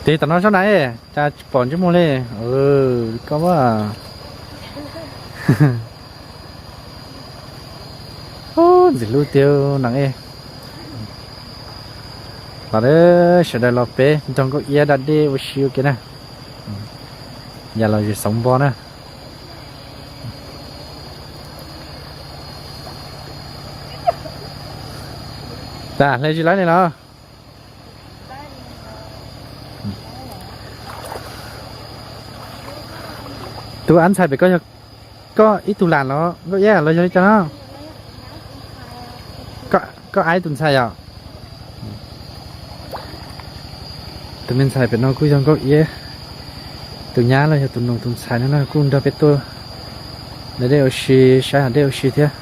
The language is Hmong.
Tig tom no saib na, cas tsis pom ntsej muag li. Koj a, ntxim hlub tiag nees e. Los, sawv daws los peb nrog Nkauj Iab da dej ua si ua ke na. Yam los yog xoov npo na. Tas hle tsis laib li los? Tus av ntxhais pem koj yog koj ib tug lam los Nkauj Iab los yog li cas no? Koj aib tus ntxhais yom? Tus me ntxhais pem no kuj yog Nkauj Iab tus nyab los yog tus nus tus ntxhais no no, kuj nrog peb tuaj da dej ua si, saib hav dej ua si thiab.